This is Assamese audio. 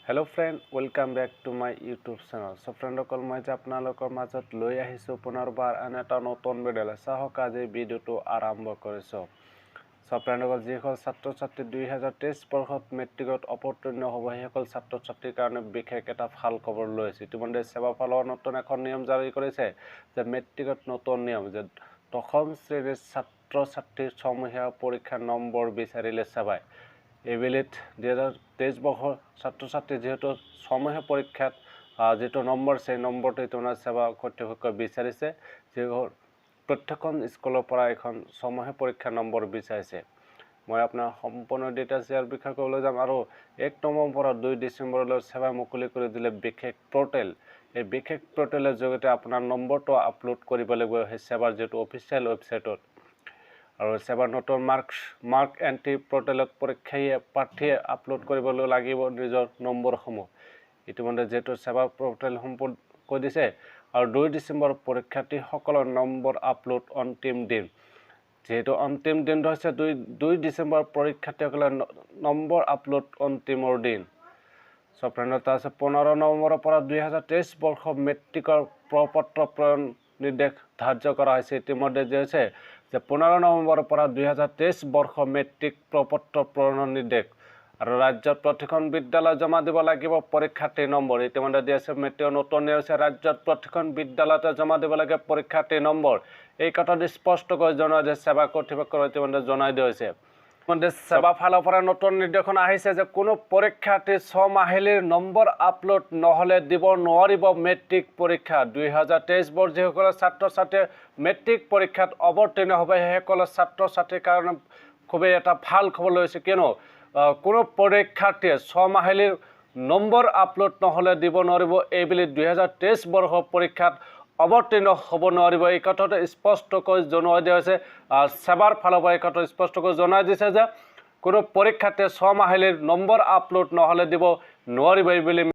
Hello friend, welcome back to my YouTube channel. So ফ্ৰেণ্ডসকল, মই যে আপোনালোকৰ মাজত লৈ আহিছোঁ পুনৰবাৰ আন এটা নতুন ভিডিঅ'। চাওক, আজি ভিডিঅ'টো আৰম্ভ কৰিছোঁ। চ' ফ্ৰেণ্ডসকল, যিসকল ছাত্ৰ ছাত্ৰী 2023 বৰ্ষত মেট্ৰিকত অৱতীৰ্ণ হ'ব, সেইসকল ছাত্ৰ ছাত্ৰীৰ কাৰণে বিশেষ এটা ভাল খবৰ লৈ আহিছে। ইতিমধ্যে ছেবা ফালৰ নতুন এখন নিয়ম জাৰি কৰিছে যে মেট্ৰিকত নতুন নিয়ম যে দশম শ্ৰেণীৰ ছাত্ৰ ছাত্ৰীৰ ছমহীয়া পৰীক্ষাৰ নম্বৰ বিচাৰিলে ছেবাই। এইবেলিত 2023 বৰ্ষৰ ছাত্ৰ ছাত্ৰী যিহেতু ছমহীয়া পৰীক্ষাত যিটো নম্বৰ, সেই নম্বৰটো ইতিমধ্যে ছেবা কৰ্তৃপক্ষই বিচাৰিছে। যি প্ৰত্যেকখন স্কুলৰ পৰা এখন ছমহীয়া পৰীক্ষাৰ নম্বৰ বিচাৰিছে। মই আপোনাৰ সম্পূৰ্ণ ডিটেইলছ ইয়াৰ বিষয়ে ক'বলৈ যাম। আৰু 1 নৱেম্বৰৰ পৰা 2 ডিচেম্বৰলৈ ছেবাই মুকলি কৰি দিলে বিশেষ পৰ্টেল। এই বিশেষ পৰ্টেলৰ জৰিয়তে আপোনাৰ নম্বৰটো আপলোড কৰিব লাগিব সেই ছেবাৰ যিটো অফিচিয়েল ৱেবছাইটত। আৰু ছেবাৰ নতুন মাৰ্ক এণ্ট্ৰি পৰ্টেলত পৰীক্ষাৰ্থীয়ে প্ৰাৰ্থীয়ে আপলোড কৰিবলৈ লাগিব নিজৰ নম্বৰসমূহ। ইতিমধ্যে যিহেতু ছেবা পৰ্টেল সম্পূৰ্ণ কৰি দিছে আৰু 2 ডিচেম্বৰ পৰীক্ষাৰ্থীসকলৰ নম্বৰ আপলোড অন্তিম দিন। যিহেতু অন্তিম দিনটো হৈছে 2 ডিচেম্বৰ, পৰীক্ষাৰ্থীসকলৰ নম্বৰ আপলোড অন্তিমৰ দিন। চ' ফ্ৰেণ্ডৰ, তাৰপিছত 15 নৱেম্বৰৰ পৰা 2023 বৰ্ষ মেট্ৰিকৰ প্ৰপত্ৰ প্ৰেৰণ নিৰ্দেশ ধাৰ্য কৰা হৈছে। ইতিমধ্যে যে হৈছে যে 15 নৱেম্বৰৰ পৰা 2023 বৰ্ষ মেট্ৰিক প্ৰপত্ৰ প্ৰেৰণৰ নিৰ্দেশ আৰু ৰাজ্যৰ প্ৰতিখন বিদ্যালয় জমা দিব লাগিব পৰীক্ষাৰ্থীৰ নম্বৰ। ইতিমধ্যে দি আছে, মেট্ৰিকৰ নতুন নিয়ম হৈছে ৰাজ্যৰ প্ৰতিখন বিদ্যালয়তে জমা দিব লাগে পৰীক্ষাৰ্থীৰ নম্বৰ। এই কথাটো স্পষ্টকৈ জনোৱা যে ছেবা কৰ্তৃপক্ষই ইতিমধ্যে জনাই দিয়া হৈছে। ইতিমধ্যে ছেবা ফালৰ পৰা নতুন নিৰ্দেশনা আহিছে যে কোনো পৰীক্ষাৰ্থী ছমাহিলীৰ নম্বৰ আপলোড নহ'লে দিব নোৱাৰিব মেট্ৰিক পৰীক্ষা। 2023 বৰ্ষ যিসকল ছাত্ৰ ছাত্ৰীয়ে মেট্ৰিক পৰীক্ষাত অৱতীৰ্ণ হ'ব, সেইসকল ছাত্ৰ ছাত্ৰীৰ কাৰণে খুবেই এটা ভাল খবৰ লৈছে। কিয়নো কোনো পৰীক্ষাৰ্থীয়ে ছমাহিলীৰ নম্বৰ আপলোড নহ'লে দিব নোৱাৰিব, এইবুলি 2023 বৰ্ষৰ পৰীক্ষাত অৱতীৰ্ণ হ'ব নোৱাৰিব। এই কথাটো স্পষ্টকৈ জনোৱা দিয়া হৈছে। ছেবাৰ ফালৰ পৰা এই কথাটো স্পষ্টকৈ জনাই দিছে যে কোনো পৰীক্ষাৰ্থীয়ে ছমাহিলীৰ নম্বৰ আপলোড নহ'লে দিব নোৱাৰিব এইবুলি।